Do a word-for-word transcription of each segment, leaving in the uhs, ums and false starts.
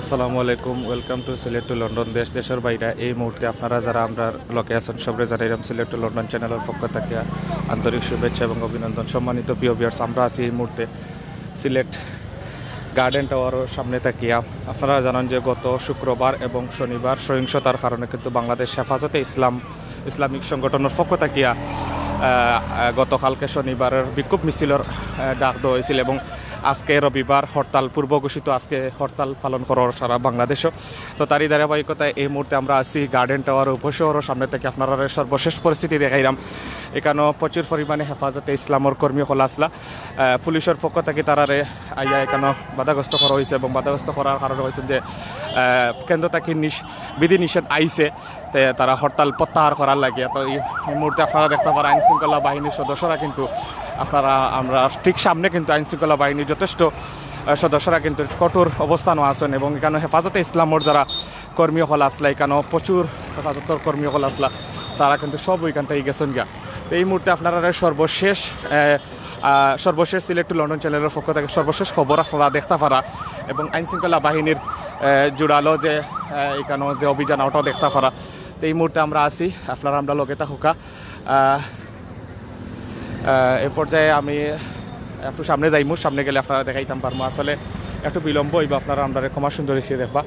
আসসালামু আলাইকুম, welcome to Sylhet to London. দেশ দেশর বাইরে এই মুহূর্তে আপনারা যারা আমরার লগে আছেন, সবরে জানাইলাম সিলেট to লন্ডন চ্যানেলর পক্ষ থাকিয়া আন্তরিক শুভেচ্ছা এবং অভিনন্দন। সম্মানিত প্রিয় ভিউয়ার্স, আমরা আছি এই মুহূর্তে সিলেট গার্ডেন টাওয়ারর সামনে থাকিয়া। আপনারা জানেন যে গত শুক্রবার এবং শনিবার সহিংসতার কারণে কিন্তু বাংলাদেশ হেফাজতে ইসলাম, ইসলামিক সংগঠনর পক্ষ থাকিয়া, আহ, আহ, গতকালকে শনিবারর বিক্ষোভ মিছিলর, আহ, ডাক দেওয়া হয়েছিল এবং আজকে রবিবার হরতাল পূর্ব ঘোষিত, আজকে হরতাল পালন করার সারা বাংলাদেশও। তো তারই ধারাবাহিকতায় এই মুহূর্তে আমরা আছি গার্ডেন টাওয়ার উপশহরর সামনে থাকি। আপনারারে সর্বশেষ পরিস্থিতি দেখাইলাম। এখানো প্রচুর পরিমাণে হেফাজতে ইসলামর কর্মী অকল আছলা। আহ, পুলিশর পক্ষ থাকি তারারে আইয়া এখানো বাধাগ্রস্ত করা হয়েছে এবং বাধাগ্রস্ত করার কারণে হয়েছে যে, আহ, কেন্দ্র থাকি নিষ-, বিধি নিষেধ আইছে, তে তারা হরতাল প্রত্যাহার করার লাগে। তো এই, এই মুহূর্তে আপনারা দেখতা পারা আইন শৃঙ্খলা বাহিনীর সদস্যরা কিন্তু আপনারা, আমরা ঠিক সামনে কিন্তু আইন শৃঙ্খলা বাহিনীর যথেষ্ট, আহ, সদস্যরা কিন্তু কঠোর অবস্থানও আছেন এবং এখানো হেফাজতে ইসলামর যারা কর্মী অকল আছলা, এখানো প্রচুর হেফাজতর কর্মী অকল আছলা, তারা কিন্তু সব ওইখান থাকি গেছেন গিয়া। তো এই মুহূর্তে আপনারা সর্বশেষ, আহ, আহ, সর্বশেষ সিলেট to লন্ডন চ্যানেলর পক্ষ থাকি সর্বশেষ খবর আপনারা দেখতা পারা এবং আইন শৃঙ্খলা বাহিনীর, আহ, জোরালো যে, আহ, এখানো যে অভিযান, ওটাও দেখতা পারা। তো এই মুহূর্তে আমরা আছি, আপনারা আমরার লগে থাকুকা। আহ, আহ, এ পর্যায়ে আমি একটু সামনে যাইমু, সামনে গেলে আপনারা দেখাইতাম পারমু। আসলে একটু বিলম্ব হইব, আপনারা আমরারে ক্ষমা সুন্দর হিসেবে দেখবা।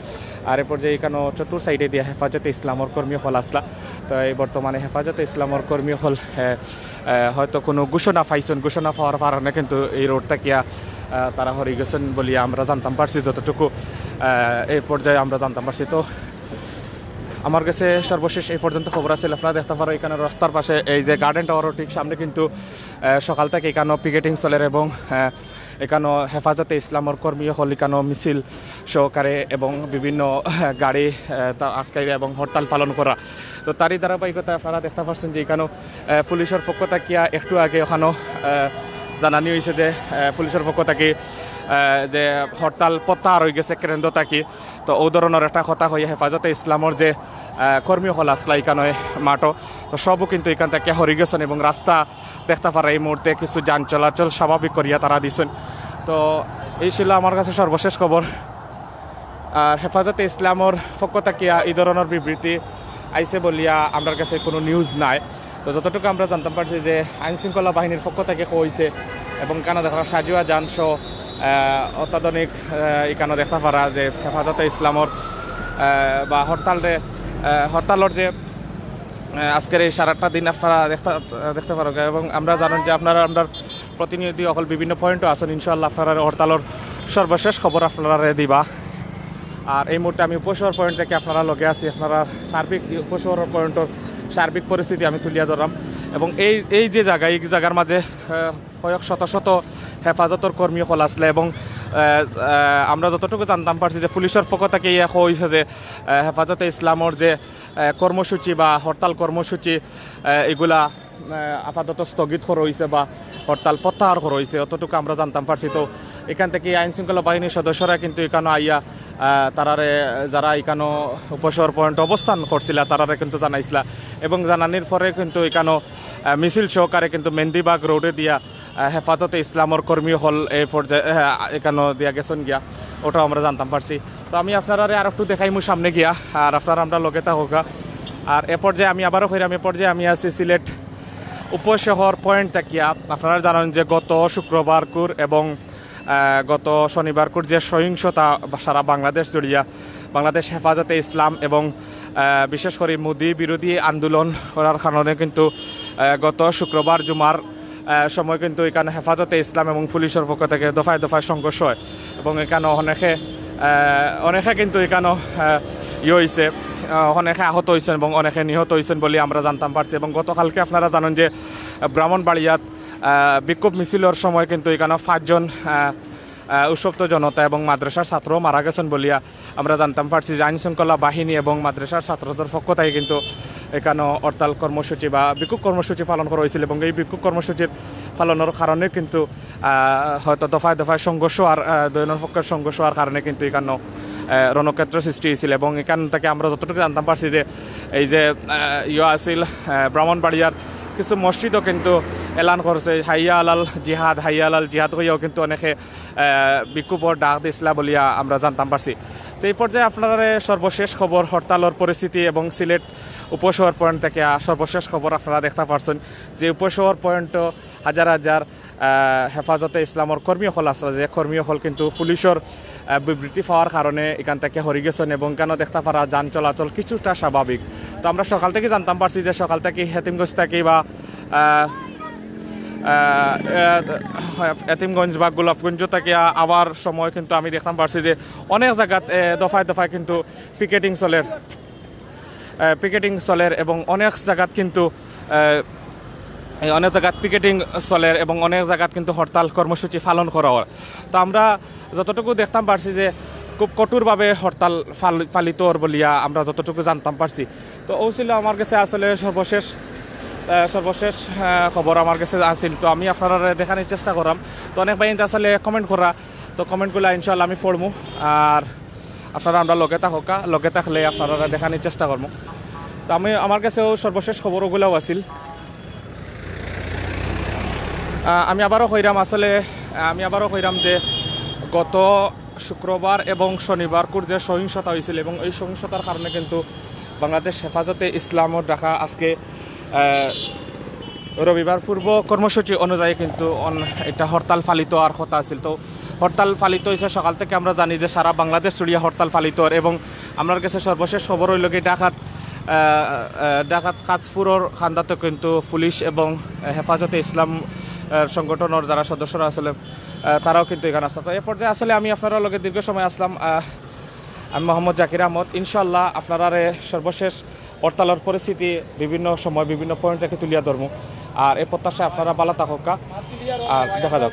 আর এ পর্যায়ে এখানো চতুর সাইডে দিয়া হেফাজতে ইসলামর কর্মী অকল আছলা। তো এই বর্তমানে হেফাজতে ইসলামর কর্মী অকল, আহ, আহ, হয়তো কোনো ঘোষণা পাইছেন, ঘোষণা পাওয়ার কারণে কিন্তু এই রোড থাকিয়া, আহ, তারা হরি গেছেন বলিয়া আমরা জানতাম পারছি যতটুকু, আহ, এই পর্যায়ে আমরা জানতাম পারছি। তো আমার কাছে সর্বশেষ এই পর্যন্ত খবর আছে। আপনারা দেখতা পারা এখানো রাস্তার পাশে এই যে গার্ডেন টাওয়ারর ঠিক সামনে কিন্তু, আহ, সকাল থাকি এখানো পিকেটিং চলের এবং, আহ, এখানো হেফাজতে ইসলামর কর্মী অকল এখানো মিছিল সহকারে এবং বিভিন্ন, আহ, গাড়ি, আহ, তা আটকাইয়া এবং হরতাল পালন করা। তো তারই ধারাবাহিকতায় আপনারা দেখতা পারছেন যে এখানো, আহ, পুলিশর পক্ষ থাকিয়া একটু আগে ওখানো, আহ, জানানি হয়েছে যে, আহ, পুলিশর পক্ষ থাকি, আহ, যে হরতাল প্রত্যাহার হয়ে গেছে কেন্দ্র থাকি। তো ও ধরনের একটা কথা হইয়া হেফাজতে ইসলামর যে, আহ, কর্মী অকল আছলা এখানো মাঠও, তো সবও কিন্তু এখান থাকি হরি গেছেন এবং রাস্তা দেখতা পারা এই মুহূর্তে কিছু যান চলাচল স্বাভাবিক করিয়া তারা দিছেন। তো এই ছিল আমার কাছে সর্বশেষ খবর। আর হেফাজতে ইসলামর পক্ষ থাকিয়া এই ধরনের বিবৃতি আইছে বলিয়া আমরার কাছে কোনো নিউজ নাই। তো যতটুকু আমরা জানতাম পারছি যে আইন শৃঙ্খলা বাহিনীর পক্ষ থাকি কইছে এবং এখানো দেখা সাজুয়া যান সহ, আহ, অত্যাধুনিক, আহ, এখানো দেখতা পারা যে হেফাজতে ইসলামর, আহ, বা হরতালরে, আহ, হরতালর যে, আহ, আজকের এই সারাটা দিন আপনারা দেখতা, দেখতা পারবা এবং আমরা জানেন যে আপনারা আমরার প্রতিনিধি অকল বিভিন্ন পয়েন্টও আছেন। ইনশাআল্লাহ আপনারা হরতালর সর্বশেষ খবর আপনারা দিবা। আর এই মুহূর্তে আমি উপশহর পয়েন্ট থাকি আপনারার লগে আছি, আপনারা সার্বিক উপশহর পয়েন্টর সার্বিক পরিস্থিতি আমি তুলিয়া ধরলাম। এবং এই, এই যে জায়গা, এই জায়গার মাঝে, আহ, কয়েক শত শত হেফাজতর কর্মী অকল আছলা এবং, আহ, আহ, আমরা যতটুকু জানতাম পারছি যে পুলিশর পক্ষ থাকি ইয়া কইছে যে, আহ, হেফাজতে ইসলামর যে, আহ, কর্মসূচি বা হরতাল কর্মসূচি, আহ, এগুলা, আহ, আপাতত স্থগিত করা হয়েছে বা হরতাল প্রত্যাহার করা হয়েছে, অতটুকু আমরা জানতাম পারছি। তো এখান থাকি আইন শৃঙ্খলা বাহিনীর সদস্যরা কিন্তু এখানো আইয়া, আহ, তারারে, যারা এখানো উপশহর পয়েন্ট অবস্থান করছিলা, তারারে কিন্তু জানাইছিলা এবং জানানির পরে কিন্তু এখানো, আহ, মিছিল সহকারে কিন্তু মেন্দিবাগ রোডে দিয়া, আহ, হেফাজতে ইসলামর কর্মী অকল এই পর্যায়ে, আহ, এখানো দিয়া গেছেন গিয়া, ওটাও আমরা জানতাম পারছি। তো আমি আপনারারে আর একটু দেখাইমু সামনে গিয়া, আর আপনারা আমরার লগে থাকুকা। আর এ পর্যায়ে আমি আবারও কইরাম, এ পর্যায়ে আমি আছি সিলেট উপশহর পয়েন্ট থাকিয়া। আপনারা জানেন যে গত শুক্রবারকুর এবং, আহ, গত শনিবারকুর যে সহিংসতা বা সারা বাংলাদেশ জুড়িয়া বাংলাদেশ হেফাজতে ইসলাম এবং, আহ, বিশেষ করে মোদি বিরোধী আন্দোলন করার কারণে কিন্তু, আহ, গত শুক্রবার জুমার, আহ, সময় কিন্তু এখানো হেফাজতে ইসলাম এবং পুলিশর পক্ষ থাকি দফায় দফায় সংঘর্ষ হয় এবং এখানো অনেকে, আহ, অনেকে কিন্তু এখানো, আহ, ইয়ে হইছে, আহ, অনেকে আহত হইছেন এবং অনেকে নিহত হইছেন বলে আমরা জানতাম পারছি। এবং গতকালকে আপনারা জানেন যে, আহ, ব্রাহ্মণবাড়িয়াত, আহ, বিক্ষোভ মিছিলর সময় কিন্তু এখানো পাঁচজন, আহ, আহ, উত্তপ্ত জনতা এবং মাদ্রাসার ছাত্র মারা গেছেন বলিয়া আমরা জানতাম পারছি যে আইন শৃঙ্খলা বাহিনী এবং মাদ্রাসার ছাত্রদের পক্ষ থাকি কিন্তু এখানো হরতাল কর্মসূচি বা বিক্ষোভ কর্মসূচি পালন করা হয়েছিল এবং এই বিক্ষোভ কর্মসূচির পালনের কারণে কিন্তু, আহ, হয়তো দফায় দফায় সংঘর্ষ আর, আহ, দুই পক্ষের সংঘর্ষ হওয়ার কারণে কিন্তু এখানো, আহ, রণক্ষেত্র সৃষ্টি হয়েছিল। এবং এখান থাকি আমরা যতটুকু জানতাম পারছি যে এই যে, আহ, ইয়ে আছিল, আহ, ব্রাহ্মণবাড়িয়ার কিছু মসজিদও কিন্তু এলান করছে হাইয়া আলাল জিহাদ, হাইয়া আলাল জিহাদ কইয়াও কিন্তু অনেকে, আহ, বিক্ষোভর ডাক দিছিলা বলিয়া আমরা জানতাম পারছি। তো এই পর্যায়ে আপনারারে সর্বশেষ খবর হরতালর পরিস্থিতি এবং সিলেট উপশহর পয়েন্ট থেকে, আহ, সর্বশেষ খবর আপনারা দেখতা পারছইন যে উপশহর পয়েন্টও হাজার হাজার, আহ, হেফাজতে ইসলামর কর্মী অকল আছলা, যে কর্মী অকল কিন্তু পুলিশর, আহ, বিবৃতি পাওয়ার কারণে ইখান থেকে হরি গেছইন এবং ইখানো দেখতা পারা যান চলাচল কিছুটা স্বাভাবিক। তো আমরা সকাল থেকে জানতাম পারছি যে সকাল থেকে হেতিমগঞ্জ থেকে বা, আহ, আহ, আহ, হেতিমগঞ্জ বা গোলাপগঞ্জ থেকে আ-, আওয়ার সময় কিন্তু আমি দেখতাম পারছি যে অনেক জাগাত, এ, দফায় দফায় কিন্তু পিকেটিং চলের, এ, পিকেটিং চলের এবং অনেক জাগাত কিন্তু, এ, এই অনেক জাগাত পিকেটিং চলের এবং অনেক জাগাত কিন্তু হরতাল কর্মসূচি পালন করা অর। তো আমরা যতটুকু দেখতাম পারছি যে খুব কঠোরভাবে হরতাল পাল-, পালিত অর বলিয়া আমরা যতটুকু জানতাম পারছি। তো ও ছিল আমার কাছে আসলে সর্বশেষ, আহ, সর্বশেষ, আহ, খবর আমার কাছে আছিল। তো আমি আপনারারে দেখানির চেষ্টা করলাম। তো অনেক ভাই কিন্তু আসলে কমেন্ট করা, তো কমেন্টগুলো ইনশাআল্লাহ আমি পড়মু। আর আপনারা আমরা লগে থাকউক্কা, লগে থাকলে আপনারারে দেখানির চেষ্টা করমু। তো আমি, আমার কাছেও সর্বশেষ খবর ওগুলাও আছিল। আহ, আমি আবারও কইরাম আসলে, আহ, আমি আবারও কইরাম যে গত শুক্রবার এবং শনিবারকুর যে সহিংসতা হয়েছিল এবং এই সহিংসতার কারণে কিন্তু বাংলাদেশ হেফাজতে ইসলামর ডাকা আজকে, আহ, রবিবার পূর্ব কর্মসূচি অনুযায়ী কিন্তু অন-, একটা হরতাল পালিত অওয়ার কথা আছিল। তো হরতাল পালিত হয়েছে সকাল থেকে, আমরা জানি যে সারা বাংলাদেশ জুড়িয়া হরতাল পালিত অর এবং আমরার কাছে সর্বশেষ খবর হইল কি ঢাকাত, আহ, আহ, ঢাকাত কাজপুরর কান্দাতে কিন্তু পুলিশ এবং, আহ, হেফাজতে ইসলাম, আহ, সংগঠনর যারা সদস্যরা আসলে, আহ, তারাও কিন্তু এখানে আসলা। তো এ পর্যায়ে আসলে আমি আপনারার লগে দীর্ঘ সময় আসলাম, আহ, আমি মোহাম্মদ জাকির আহমদ। ইনশাআল্লাহ আপনারারে সর্বশেষ হরতালর পরিস্থিতি বিভিন্ন সময় বিভিন্ন পয়েন্ট থেকে তুলিয়া ধরমু। আর এ প্রত্যাশায় আপনারা ভালা থাকউক্কা, আর দেখা যাক।